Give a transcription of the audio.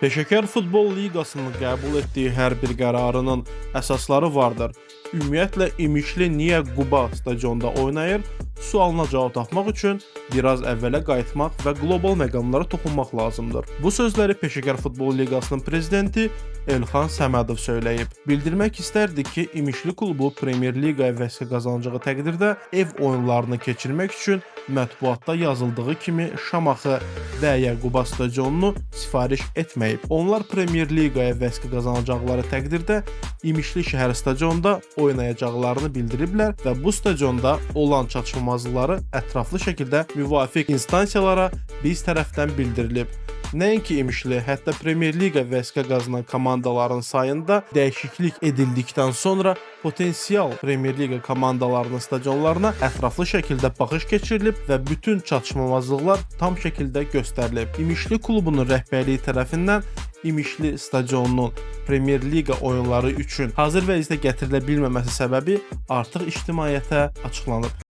Peşəkar Futbol Liqasının qəbul etdiyi hər bir qərarının əsasları vardır. Ümumiyyətlə İmişli niyə Quba stadionda oynayır? Sualına cavab tapmaq üçün biraz əvvələ qayıtmaq və qlobal məqamlara toxunmaq lazımdır. Bu sözləri Peşəkar Futbol Liqasının prezidenti Elxan Səmədov söyləyib. Bildirmək istərdik ki, İmişli klubu Premyer Liqaya vəsiqə qazanacağı təqdirdə ev oyunlarını keçirmək üçün mətbuatda yazıldığı kimi Şamaxı və ya Quba stadionunu sifariş etməyib. Onlar Premyer Liqaya vəsiqə qazanacaqları təqdirdə İmişli şəhər stadionunda oynayacaqlarını bildiriblər və bu stadionda olan çatışmazlıqları ətraflı şəkildə müvafiq instansiyalara biz tərəfdən bildirilib. Nəinki İmişli, hətta Premyer Liqa vəsiqə qazanan komandaların sayında dəyişiklik edildikdən sonra potensial Premyer Liqa komandalarının stadionlarına ətraflı şəkildə baxış keçirilib və bütün çatışmazlıqlar tam şəkildə göstərilib. İmişli klubunun rəhbərliyi tərəfindən İmişli stadionunun Premyer Liqa oyunları üçün hazır vəziyyətə gətirilə bilməməsi səbəbi artıq ictimaiyyətə açıqlanıb.